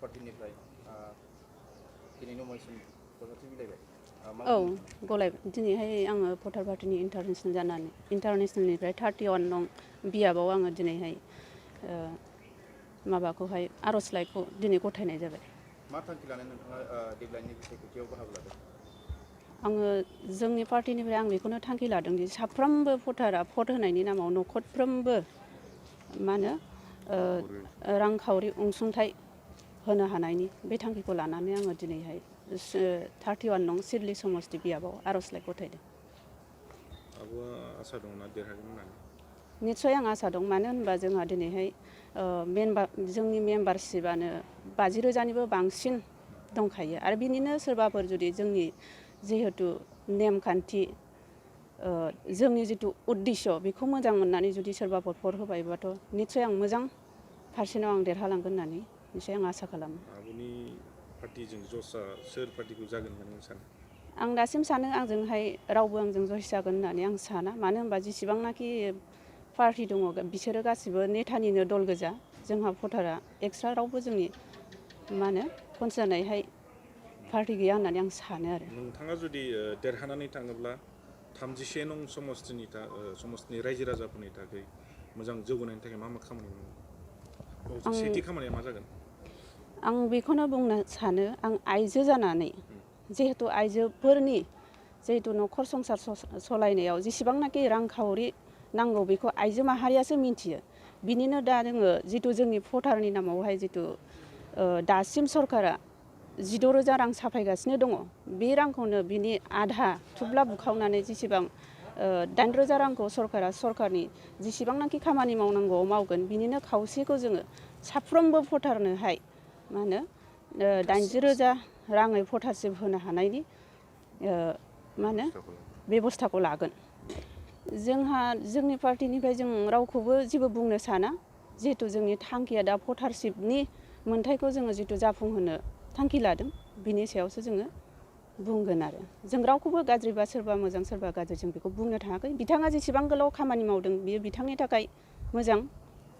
पार्टिनिफ्राय दिनै नमायसिम गजाथि बिलाइबाय औ गलायबाय दिनैहाय आङो भटार पार्टिनि इन्टारनेसनेल जानानै इन्टारनेसनेलनिफ्राय 31 नं बियाबाव आङो दिनैहाय माबाखौहाय आर'जलाइखौ दिनै गथायनाय जाबाय। मा थांखि लानानै नोंथाङा देग्लायनि बिसायख'थियाव बाहागो लादों? आङो जोंनि पार्टिनिफ्राय आं बेखौनो थांखि लादों दि साफ्रोमबो भटारा भट होनायनि नामाव न'खरफ्रोमबो मा होनो रांखावरि अनसुंथाइ होनो हानायनि बे थांखिखौ लानानै आङो दिनैहाय 31 नं सिडली समस्ति बियाबाव आर'जलाइ गथायदों। आब'आ आसा दंना देरहागोन होननानै? निस्सय आं आसा दं, मानो होनबा जोंहा दिनैहाय जोंनि मेम्बारशिपआनो 50,000निबो बांसिन दंखायो आरो बिनिनो सोरबाफोर जुदि जोंनि जिहेतु नेमखान्थि जोंनि जितु उद्देश्य बेखौ मोजां मोननानै जुदि सोरबाफोर भट होबायबाथ' निस्सय आं मोजां पार्सेन्टआव आं देरहालांगोन होननानै निस्सय आं आसा खालामो। आब'नि पार्टिजों जसआ सोर पार्टिखौ जागोन होननानै नों सानो? आं दासिम सानो आंजोंहाय रावबो आंजों जस जागोन होननानै आं साना, मानो होनबा जेसेबांनाखि पार्टि दङ बिसोरो गासिबो नेतानिनो दल गोजा। जोंहा भटारा एक्सट्रा रावबो जोंनि मा होनो खनसायनायहाय पार्टि गैया होननानै आं सानो आरो। नोंथाङा जुदि देरहानानै थाङोब्ला 31 नं समस्तिनि रायजो राजाफोरनि थाखाय मोजां जौगानायनि थाखाय मा खामानि मावो? सेथि खामानिया मा जागोन? आं बेखौनो बुंनो सानो, आं आइजो जानानै जिहेतु आइजोफोरनि जिहेतु न'खर संसार सलायनायाव जेसेबांनाखि रांखावरि नांगौ बेखौ आइजो माहारियासो मिन्थियो। बिनिनो दा जोङो जितु जोंनि भटारनि नामावहाय जितु दासिम सरकारा 16,000 रां साफायगासिनो दङ, बे रांखौनो बिनि आधा थुब्ला बुखावनानै जेसेबां 8,000 रांखौ सरकारनि जेसेबांनाखि खामानि मावनांगौ मावगोन, बिनिनो खावसेखौ जोङो साफ्रोमबो भटारनोहाय मा होनो 80,000 राङै भटारशिप होनो हानायनि मा होनो बेबस्थाखौ लागोन। जोंहा जोंनि पार्टिनिफ्राय जों रावखौबो जेबो बुंनो साना, जिहेतु जोंनि थांखिया दा भटारशिपनि मोन्थायखौ जोङो जितु जाफुंहोनो थांखि लादों, बिनि सायावसो जोङो बुंगोन आरो। जों रावखौबो गाज्रि बा सोरबा मोजां सोरबा गाज्रि जों बेखौ बुंनो थाङाखै। बिथाङा जेसेबां गोलाव खामानि मावदों बियो बिथांनि थाखाय मोजां,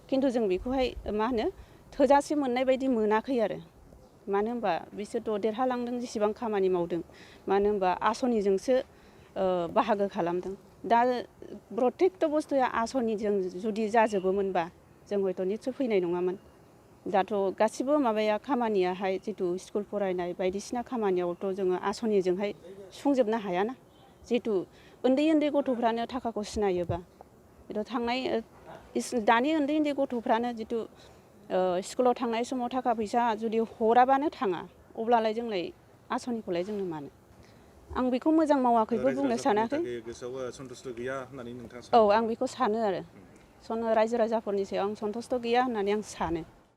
खिन्थु जों बेखौहाय मा होनो थोजासे मोननाय बायदि मोनाखै आरो। मानो होनबा बिसोरथ' देरहालांदों जेसेबां खामानि मावदों, मानो होनबा आसनिजोंसो बाहागो खालामदों। दा प्रतेकट' बुस्थुआ आसनिजों जुदि जाजोबोमोनबा जों हयथ' निस्सय फैनाय नङामोन। दाथ' गासिबो माबाया खामानियाहाय जितु स्कुल फरायनाय बायदिसिना खामानियावथ' जोङो आसनिजोंहाय सुफुंजोबनो हायाना। जिहेतु उन्दै उन्दै गथ'फ्रानो थाखाखौ सिनायोबा दानि उन्दै उन्दै गथ'फ्रानो जितु स्कुलाव थांनाय समाव थाखा फैसा जुदि हराबानो थाङा, अब्लालाय जोंलाय आसनिखौलाय जोंनो मानो? आं बेखौ मोजां मावाखैबो बुंनो सानाखै। गोसोआव सन्तुष्ट गैया होननानै नोंथाङा औ सानो? आं बेखौ सानो आरो। रायजो राजाफोरनि सायाव आं सन्तुष्ट गैया होननानै आं सानो।